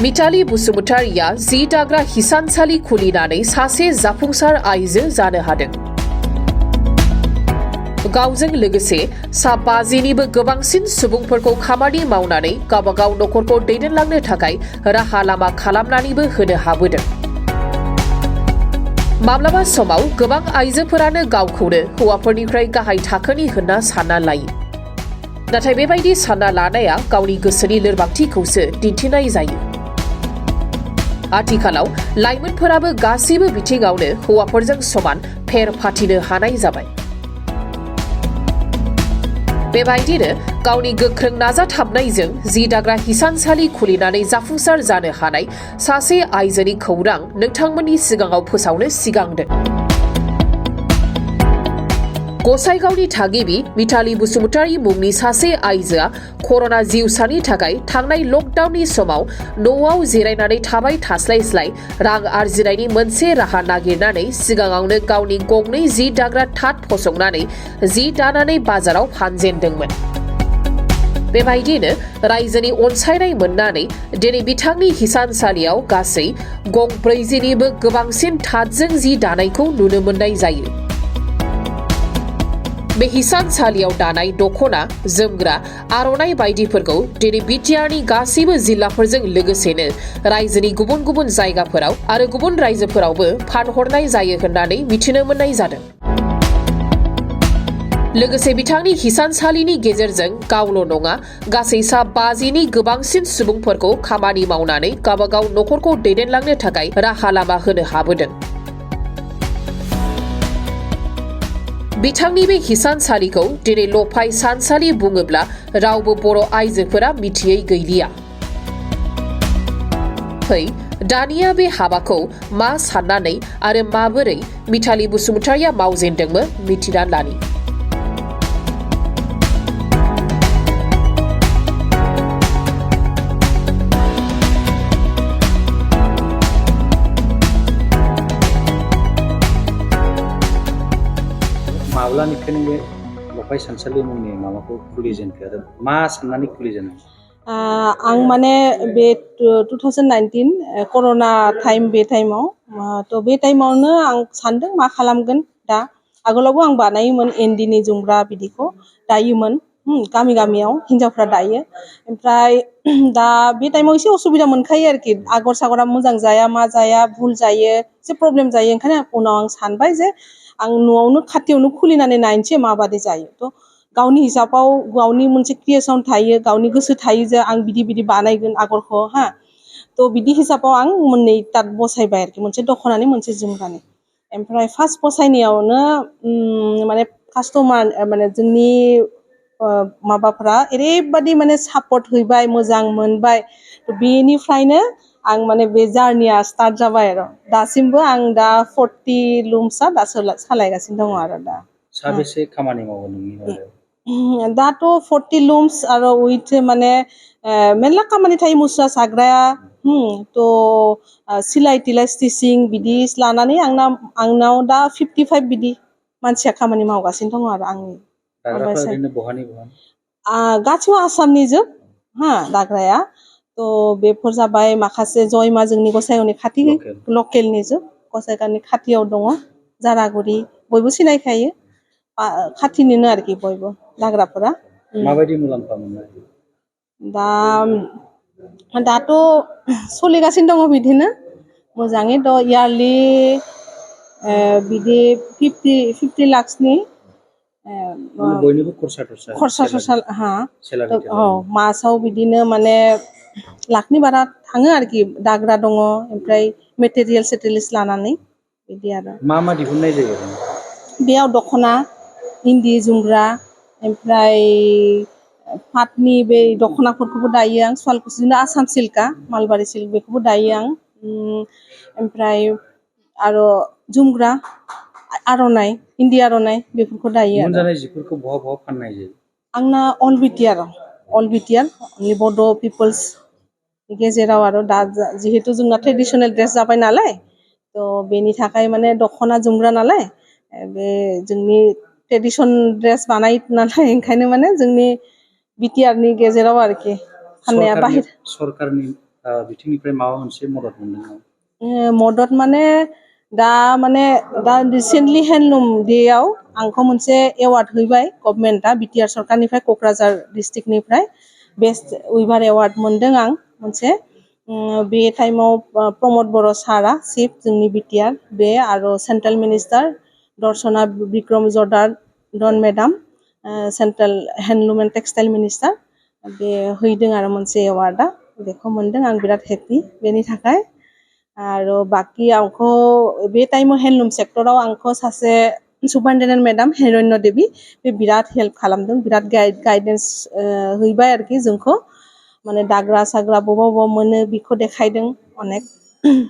मिताली बसुमतारिया जि दाग्रा हिसानसालि खुलिनानै सासे जाफुंसार आइजो जानो हादों। गावजों लोगोसे सा 50निबो गोबांसिन सुबुंफोरखौ खामानि मावनानै गावबागाव नखरखौ दैदेनलांनो थाखाय राहा लामा खालामनानैबो होनो हाबोदों। माब्लाबा समाव गोबां आइजोफोरानो गावखौनो हौवाफोरनिफ्राय गाहाय थाखोनि होनना सानना लायो। नाथाय बेबायदि सानना लानाया गावनि गोसोनि लोरबांथिखौसो दिन्थिनाय जायो। आथिखालाव लाइमोनफोराबो गासैबो बिथिङावनो हौवाफोरजों समान फेर फाथिनो हानाय जाबाय। बेबायदिनो गावनि गोख्रों नाजाथाबनायजों जि दाग्रा हिसानसालि खुलिनानै जाफुंसार जानो हानाय सासे आइजोनि खौरां नोंथांमोननि सिगाङाव फोसावनो सिगांदों। गसाइगावनि थागिबि मिताली बसुमतारी मुंनि सासे आइजोआ कर'ना जिउसानि थाखाय थांनाय लकडाउननि समाव न'आव जिरायनानै थाबाय थास्लायस्लाय रां आरजिनायनि मोनसे राहा नागिरनानै सिगाङावनो गावनि गंनै जि दाग्रा थाट फसंनानै जि दानानै बाजाराव फानजेनदोंमोन। बेबायदिनो रायजोनि अनसायनाय मोननानै दिनै बिथांनि हिसानसालियाव गासै गं 40निबो गोबांसिन थाटजों जि दानायखौ नुनो मोननाय जायो। बे हिसानसालियाव दानाय दख'ना, जोमग्रा, आर'नाइ बायदिफोरखौ दिनै बिटिआरनि गासैबो जिल्लाफोरजों लोगोसेनो रायजोनि गुबुन गुबुन जायगाफोराव आरो गुबुन रायजोफोरावबो फानहरनाय जायो होननानै मिथिनो मोननाय जादों। लोगोसे बिथांनि हिसानसालिनि गेजेरजों गावल' नङा गासै सा 50नि गोबांसिन सुबुंफोरखौ खामानि मावनानै गावबागाव नखरखौ दैदेनलांनो थाखाय राहा लामा होनो हाबोदों। बिथांनि बे हिसानसालिखौ दिनै लफाय सानसालि बुङोब्ला रावबो बर' आइजोफोरा मिथियै गैलिया। फै दानिया बे हाबाखौ मा साननानै आरो माबोरै मिताली बसुमतारिया मावजेनदोंमोन मिथिना लानि। माब्लानिफ्रायनो बे लफाय सानसालि मुंनि माबाखौ खुलिजेनखो आरो मा साननानै खुलिजेननाय? आं माने बे 2019 कर'ना टाइम बे टाइमाव थ' बे टाइमावनो आं सानदों मा खालामगोन दा। आगोलावबो आं बानायोमोन इन्दिनि जोमग्रा बिदिखौ दायोमोन गामियाव हिन्जावफ्रा दायो। ओमफ्राय दा बे टाइमाव एसे असुबिदा मोनखायो आरोखि आगर सागरा मोजां जाया मा जाया भुल जायो एसे प्रब्लेम जायो। ओंखायनो उनाव आं सानबाय जे आं न'आवनो खाथियावनो खुलिनानै नायनोसै माबादि जायो। थ' गावनि हिसाबाव गावनि मोनसे क्रिएसन थायो, गावनि गोसो थायो जे आं बिदि बानायगोन आगरखौ थ' बिदि हिसाबाव आं मोननै ताट बसायबाय आरोखि मोनसे दख'नानि मोनसे जोमग्रानि। ओमफ्राय फार्स्ट बसायनायावनो माने कास्टमार माने जोंनि माबाफ्रा ओरैबादि माने सापर्ट हैबाय, मोजां मोनबाय। बेनिफ्रायनो आं माने बे जार्निया स्टार्ट जाबाय आरो दासिमबो आं दा 40 लुम्सआ दा सालायगासिनो दङ आरो दा। साबेसे खामानि मावो नोंनि माबायाव? दाथ' 40 लुम्स आरो उइथ माने मेरला खामानि थायो मुस्रा साग्राया थ' सिलाय तिलाय स्टिचिं बिदि लानानै आंनाव दा 55 बिदि मानसिया खामानि मावगासिनो दङ आरो आंनि दाग्राफ्रा ओरैनो बहानि गासिबो आसामनि जोब दाग्राया। थ' बेफोर जाबाय माखासे जयमा जोंनि गसाइगावनि खाथि लकेलनि जोब गसाइगावनि खाथियाव दङ जारागुरि बयबो सिनायखायो खाथिनिनो आरोखि बयबो दाग्राफोरा। माबायदि मुलाम्फा मोननाय? दाथ' सोलिगासिनो दङ बिदिनो मोजाङै थ' इयारलि बिदि 50 लाखसनि बयनिबो खरसा मासाव बिदिनो माने लाखनि बारा थाङो आरोखि दाग्रा दङ ओमफ्राय मेटेरियेल्स लानानै बिदि आरो। मा दिहुननाय जायो? बेयाव दख'ना, इन्दि जोमग्रा, ओमफ्राय पाटनि बे दख'नाफोरखौबो दायो आं सुवालकुसिनि आसाम सिल्कआ मालबारि सिल्क बेखौबो दायो आं। ओमफ्राय आरो जोमग्रा आर'नाइ इन्दि आर'नाइ बेफोरखौ दायो आरो। जानाय जिफोरखौ बहा फाननाय जायो? आंना अल बिटिआर अनलि बड' पिपोल्स गेजेराव आरो दा जिहेतु जोंना ट्रेडिसनेल ड्रेस जाबाय नालाय थ' बेनि थाखाय माने दख'ना जोमग्रा नालाय बे जोंनि ट्रेडिसन ड्रेस बानाय नालाय ओंखायनो माने जोंनि बिटिआरनि गेजेराव आरोखि फाननाया बाहेर सरकारनि बिथिंनिफ्राय माबा मोनसे मदद मोनदों नामा? मदद माने दा रिसेन्टलि हेन्दलुम डेआव आंखौ मोनसे एवार्ड हैबाय गभर्नमेन्टआ बिटिआर सरकारनिफ्राय क'क्राझार डिस्ट्रिक्टनिफ्राय बेस्ट उइभार एवार्ड मोनदों आं मोनसे बे टाइमाव प्रमद बर' सारा चिफ जोंनि बिटिआर बे आरो सेन्ट्रेल मिनिस्टार दर्शना बिक्रम जरदार डन madam central handloom and textile minister बे हैदों आरो मोनसे एवार्डआ बेखौ मोनदों आं बिराद हेपि बेनि थाखाय आरो बाखि आंखौ बे टाइमाव हेन्दलुम सेक्टराव आंखौ सासे सुपारिनटेन्डेन्ट मेडाम हिरण्य देबि बे बिराद हेल्प खालामदों बिराद गाइडेन्स हैबाय आरोखि जोंखौ माने दाग्रा साग्रा बबाव मोनो बेखौ देखायदों अनेक बे